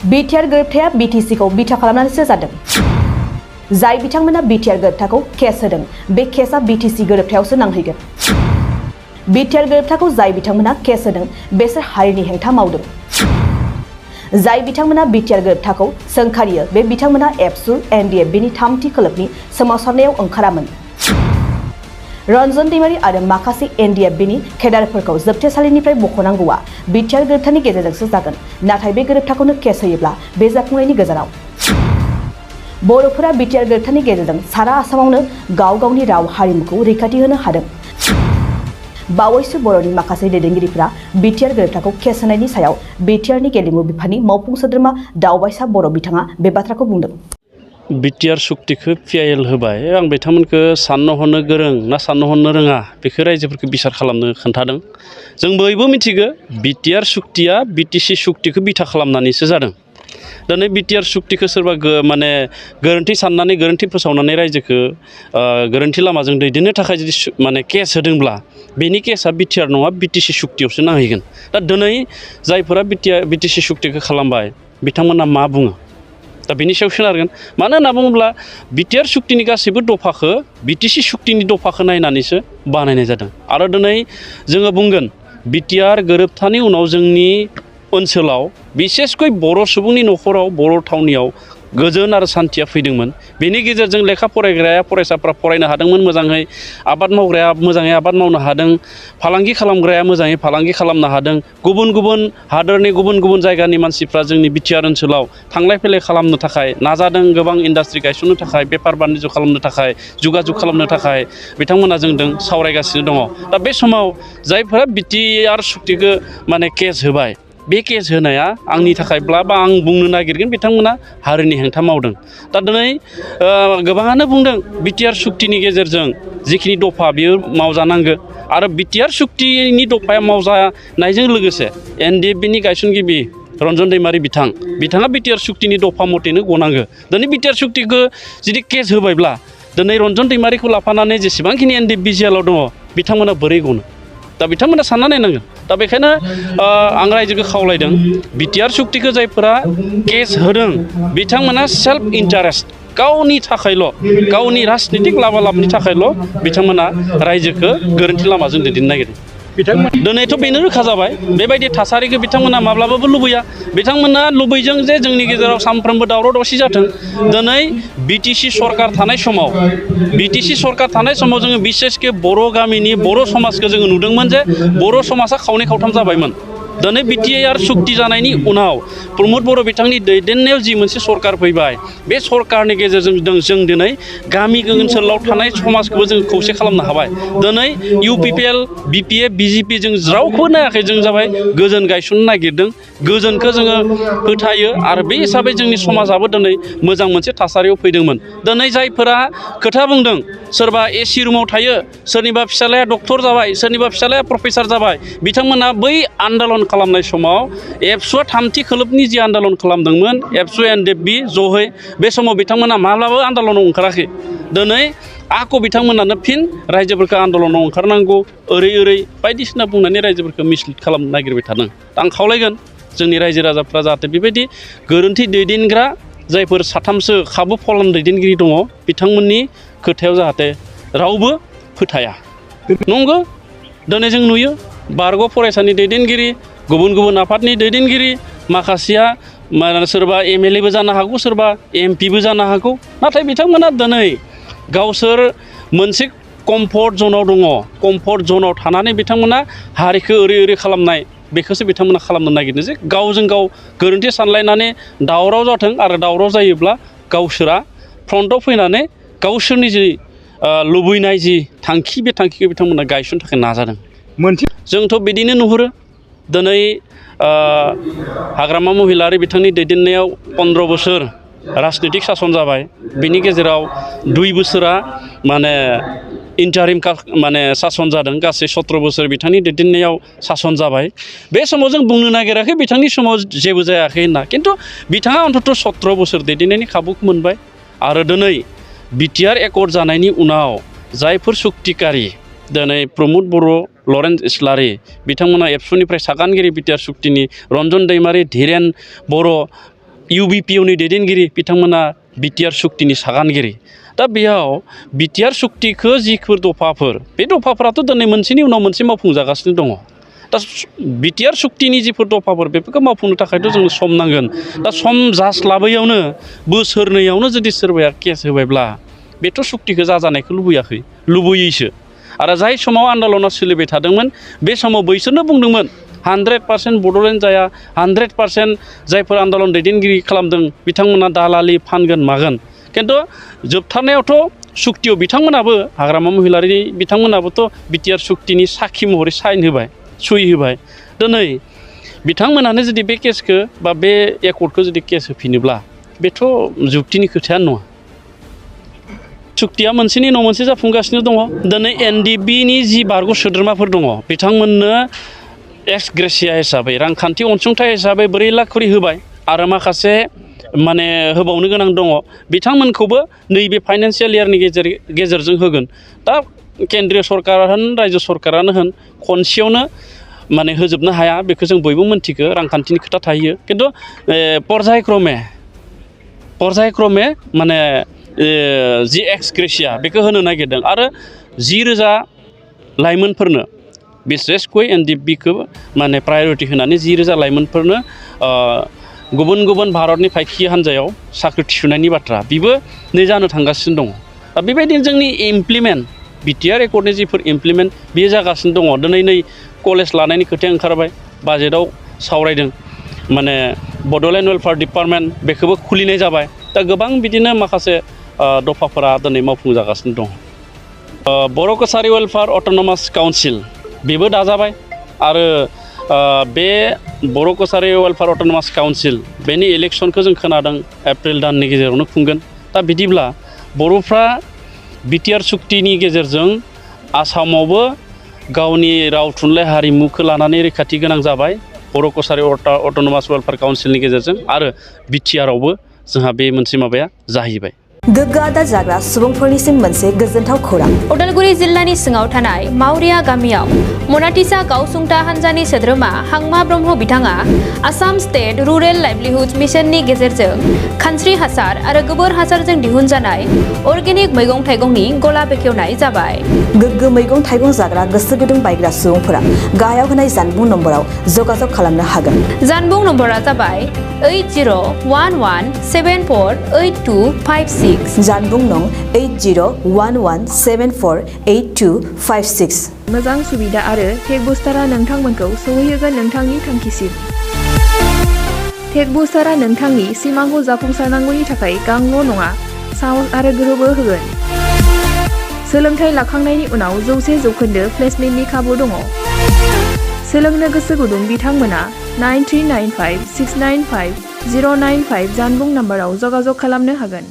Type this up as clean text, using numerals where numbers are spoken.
BTR गोरोबथाया बिटिसिखौ बिथा खालामनानैसो जादों। जाय बिथांमोना बिटिआर गोरोबथाखौ केस होदों बे केसआ बिटिसि गोरोबथायावसो नांहैगोन। बिटिआर गोरोबथाखौ जाय बिथांमोना केस होदों बेसोर हारिनि हेंथा मावदों। जाय बिथांमोना बिटिआर गोरोबथाखौ सोंखारियो बे बिथांमोना एबसु एनडिएफबिनि थामथि खोलोबनि सोमावसारनायाव ओंखारामोन। रनजन दैमारि आरो माखासे एनडिएफबिनि केडारफोरखौ जोबथेसालिनिफ्राय बख'नांगौआ बिटिआर गोरोबथानि गेजेरजोंसो जागोन। नाथाय बे गोरोबथाखौनो केस होयोब्ला बे जाफुंनायनि गोजानाव। बर'फोरा बिटिआर गोरोबथानि गेजेरजों सारा आसामावनो गाव गावनि राव हारिमुखौ रैखाथि होनो हादों। बावैसो बर'नि माखासे दैदेनगिरिफोरा बिटिआर गोरोबथाखौ केस होनायनि सायाव बिटिआरनि गेलेमु बिफाननि मावफुं सोद्रोमा दावबायसा बर' बिथाङा बे बाथ्राखौ बुंदों। बिटिआर सुक्तिखौ पिआइएल होबाय। आं बिथांमोनखौ साननो हनो गोरों ना साननो हनो रोङा बेखौ रायजोफोरखौ बिसार खालामनो खोन्थादों। जों बयबो मिथिगौ बिटिआर सुक्तिया बिटिसि सुक्तिखौ बिथा खालामनानैसो जादों। दिनै बिटिआर सुक्तिखौ सोरबा माने गोरोन्थि साननानै गोरोन्थि फोसावनानै रायजोखौ गोरोन्थि लामाजों दैदेननो थाखाय जुदि माने केस होदोंब्ला बेनि केसआ बिटिआर नङा बिटिसि सुक्तियावसो नांहैगोन। दा दिनै जायफोरा बिटिसि सुक्तिखौ खालामबाय बिथांमोना मा बुङो दा बेनि सायाव सोनारगोन। मानो होनना बुङोब्ला बिटिआर सुक्तिनि गासैबो दफाखौ बिटिसि सुक्तिनि दफाखौ नायनानैसो बानायनाय जादों। आरो दिनै जोङो बुंगोन बिटिआर गोरोबथानि उनाव जोंनि ओनसोलाव बिसेसकै बर' सुबुंनि न'खराव बर' थावनियाव गोजोन आरो सान्थिया फैदोंमोन। बेनि गेजेरजों लेखा फरायग्राया फरायसाफ्रा फरायनो हादोंमोन मोजाङै, आबाद मावग्राया मोजाङै आबाद मावनो हादों, फालांगि खालामग्राया मोजाङै फालांगि खालामनो हादों। गुबुन गुबुन हादोरनि गुबुन गुबुन जायगानि मानसिफ्रा जोंनि बिटिआर ओनसोलाव थांलाय फैलाय खालामनो थाखाय नाजादों। गोबां इन्डास्ट्रि गायसननो थाखाय, बेफार बानिज्य खालामनो थाखाय, जुगाजुग खालामनो थाखाय बिथांमोना जोंजों सावरायगासिनो दङ। दा बे समाव जायफोरा बिटिआर सुक्तिखौ माने केस होबाय बे केस होनाया आंनि थाखायब्ला बा आं बुंनो नागिरगोन बिथांमोना हारिनि हेंथा मावदों। दा दिनै गोबाङानो बुंदों बिटिआर सुक्तिनि गेजेरजों जिखिनि दफा बेयो मावजानांगौ आरो बिटिआर सुक्तिनि दफाया मावजानायजों लोगोसे एनडिएफबिनि गायसनगिरि रनजन दैमारि बिथाङा बिटिआर सुक्तिनि दफा मथेनो गनांगौ। दिनै बिटिआर सुक्तिखौ जुदि केस होबायब्ला दिनै रनजन दैमारिखौ लाफानानै जेसेबांखिनि एनडिएफबि जेलाव दङ बिथांमोना बोरै गनो? दा बिथांमोना सानना नायनांगोन। दा बेखायनो आं रायजोखौ खावलायदों बिटिआर सुक्तिखौ जायफोरा केस होदों बिथांमोना सेल्फ इन्टारेस्ट गावनि थाखायल' गावनि राजनितिक लाबालाबनि थाखायल' बिथांमोना रायजोखौ गोरोन्थि लामाजों दैदेननो नागिरदों। दिनैथ' बेनो रोखा जाबाय बेबायदि थासारिखौ बिथांमोना माब्लाबाबो लुबैया। बिथांमोना लुबैदों जे जोंनि गेजेराव सानफ्रोमबो दावराव दावसि जाथों। दिनै बिटिसि सरकार थानाय समाव जोङो बिसेसके बर' गामिनि बर' समाजखौ जोङो नुदोंमोन जे बर' समाजा खावनै खावथाम जाबायमोन। दिनै बिटिआर सुक्ति जानायनि उनाव प्रमद बर' बिथांनि दैदेननायाव जि मोनसे सरकार फैबाय बे सरकारनि गेजेरजों जों दिनै गामि ओनसोलाव थानाय समाजखौबो जों खौसे खालामनो हाबाय। दिनै इउपिपिएल बिपिएफ बिजेपि जों रावखौबो नायाखै। जों जाबाय गोजोन गायसननो नागिरदों। गोजोनखौ जोङो फोथायो आरो बे हिसाबै जोंनि समाजाबो दिनै मोजां मोनसे थासारियाव फैदोंमोन। दिनै जायफोरा खोथा बुंदों सोरबा एसि रुमाव थायो, सोरनिबा फिसालाया डक्टर जाबाय, सोरनिबा फिसालाया प्रफेसार जाबाय, बिथांमोना बै आन्दालन खालामनाय समाव एबसुआ थामथि खोलोबनि जि आन्दालन खालामदोंमोन एबसु एनडिएफबि जहै बे समाव बिथांमोना माब्लाबो आन्दालनाव ओंखाराखै। दिनै आक' बिथांमोनानो फिन रायजोफोरखौ आन्दालनाव ओंखारनांगौ ओरै बायदिसिना बुंनानै रायजोफोरखौ मिसलिड खालामनो नागिरबाय थादों। आं खावलायगोन जोंनि रायजो राजाफ्रा जाहाथे बेबायदि गोरोन्थि दैदेनग्रा जायफोर साथामसो खाबु फलान दैदेनगिरि दङ बिथांमोननि खोथायाव जाहाथे रावबो फोथाया। नंगौ दिनै जों नुयो बारग' फरायसानि दैदेनगिरि, गुबुन गुबुन आफादनि दैदेनगिरि, माखासेया सोरबा एमएलएबो जानो हागौ, सोरबा एमपिबो जानो हागौ। नाथाय बिथांमोना दिनै गावसोर मोनसे कम्फर्ट जनाव दङ। कम्फर्ट जनाव थानानै बिथांमोना हारिखौ ओरै खालामनाय बेखौसो बिथांमोना खालामनो नागिरदों जे गावजों गाव गोरोन्थि सानलायनानै दावराव जाथों आरो दावराव जायोब्ला गावसोरा फ्रन्टआव फैनानै गावसोरनि जि लुबैनाय जि थांखि बे थांखिखौ बिथांमोना गायसननो थाखाय नाजादों। जोंथ' बिदिनो नुहुरो दिनै हाग्रामा महिलारि बिथांनि दैदेननायाव 15 बोसोर राजनितिक सासन जाबाय। बिनि गेजेराव 2 बोसोरा माने इन्टारिम माने सासन जादों। गासै 17 बोसोर बिथांनि दैदेननायाव सासन जाबाय। बे समाव जों बुंनो नागिराखै बिथांनि समाव जेबो जायाखै होनना, खिन्थु बिथाङा अन्तत 17 बोसोर दैदेननायनि खाबुखौ मोनबाय। आरो दिनै बिटिआर एकर्ड जानायनि उनाव जायफोर सुक्तिकारि दिनै प्रमद बर', लरेन्स इस्लारि बिथांमोना एबसुनिफ्राय सागानगिरि बिटिआर सुक्तिनि, रनजन दैमारि, धीरेन बर' UBPनि दैदेनगिरि बिथांमोना बिटिआर सुक्तिनि सागानगिरि दा बेयाव बिटिआर सुक्तिखौ जिफोर दफाफोर बे दफाफोराथ' दिनै मोनसेनि उनाव मोनसे मावफुंजागासिनो दङ दा बिटिआर सुक्तिनि जिफोर दफाफोर बेफोरखौ मावफुंनो थाखायथ' जोंनो सम नांगोन दा सम जास्लाबैयावनो बोसोरनैयावनो जुदि सोरबाया केस होबायब्ला बेथ' सुक्तिखौ जाजानायखौ लुबैयोसो आरो जाय समाव आन्दलना सोलिबाय थादोंमोन बे समाव बैसोरनो बुंदोंमोन 100% बड'लेण्ड जाया 100% जायफोर आन्दलन दैदेनगिरि खालामदों बिथांमोना दालालि फानगोन मागोन किन्तु जोबथारनायावथ' सुक्तियाव बिथांमोनाबो हाग्रामा महिलारि बिथांमोनाबोथ' बिटिआर सुक्तिनि साखि महरै साइन होबाय सहि होबाय दिनै बिथांमोनानो जुदि बे केसखौ बा बे एकर्डखौ जुदि केस होफिनोब्ला बेथ' जुक्तिनि खोथायानो नङा सुक्तिया मोनसेनि उनाव मोनसे जाफुंगासिनो दङ दिनै NDBनि जि बारग' सोद्रोमाफोर दङ बिथांमोननो एक्स ग्रेसिया हिसाबै रांखान्थि अनसुंथाइ हिसाबै 4 लाख खरि होबाय आरो माखासे माने होबावनो गोनां दङ बिथांमोनखौबो नैबे फाइनान्सियेल इयारनि गेजेरजों होगोन दा केन्द्रीय सरकार होन रायजो सरकारानो होन खनसेयावनो माने होजोबनो हाया बेखौ जों बयबो मिन्थिगौ रांखान्थिनि खोथा थायो किन्तु पर्यायक्रमे माने जि एक्स ग्रेसिया बेखौ होनो नागिरदों आरो 10,000 लाइमोनफोरनो बिसेसकै NDFBखौ माने प्रायरिटि होनानै 10,000 लाइमोनफोरनो गुबुन गुबुन भारतनि फायखि हान्जायाव साख्रि थिसुनायनि बाथ्रा बेबो नै जानो थांगासिनो दङ दा बेबायदिनो जोंनि इमप्लिमेन्ट बिटिआर एकर्डनि जिफोर इमप्लिमेन्ट बेयो जागासिनो दङ दिनै नै कलेज लानायनि खोथाया ओंखारबाय बाजेटआव सावरायदों माने बड'लेण्ड वेलफेयार डिपार्टमेन्ट बेखौबो खुलिनाय जाबाय दा गोबां बिदिनो माखासे दफाफोरा दिनै मावफुंजागासिनो दङ बर' कसारि वेलफेयार अट'नमास काउन्सिल बेबो दाजाबाय आरो बे बर' कसारि वेलफेयार अट'नमास काउन्सिल बेनि इलेक्सनखौ जों खोनादों एप्रिल दाननि गेजेरावनो खुंगोन दा बिदिब्ला बर'फ्रा बिटिआर सुक्तिनि गेजेरजों आसामावबो गावनि राव थुनलाइ हारिमुखौ लानानै रैखाथि गोनां जाबाय बर' कसारि अट'नमास वेलफेयार काउन्सिलनि गेजेरजों आरो बिटिआरआवबो जोंहा बे मोनसे माबाया जाहैबाय गोग्गो आदार जाग्रा सुबुंफोरनिसिम मोनसे गोजोनथाव खौरां उदालगुरि जिल्लानि सिङाव थानाय मावरिया गामियाव मनाटिसा गावसुंथा हान्जानि सोद्रोमा हांमा ब्रह्म बिथाङा आसाम स्टेट रुरेल लाइभलिहुड मिशननि गेजेरजों खानस्रि हासार आरो गोबोर हासारजों दिहुनजानाय अर्गेनिक मैगं थाइगंनि गला बेखेवनाय जाबाय गोग्गो मैगं थाइगं जाग्रा गोसो गुदुं बायग्रा सुबुंफोरा गाहायाव होनाय जानबुं नम्बराव जगाजग खालामनो हागोन जानबुं नम्बरा जाबाय 8011748256 जानबुं नं 8011748256 मोजां सुबिदा आरो टेग बुस्टारा नोंथांमोनखौ सौहैहोगोन नोंथांनि थांखिसिम टेग बुस्टारा नोंथांनि सिमांखौ जाफुंसारनांगौनि थाखाय गांल' नङा साहस आरो गोहोबो होगोन सोलोंथाइ लाखांनायनि उनाव 100% प्लेसमेन्टनि खाबु दङ सोलोंनो गोसो गुदुं बिथांमोना 9395695095 जानबुं नाम्बाराव जगाजग खालामनो हागोन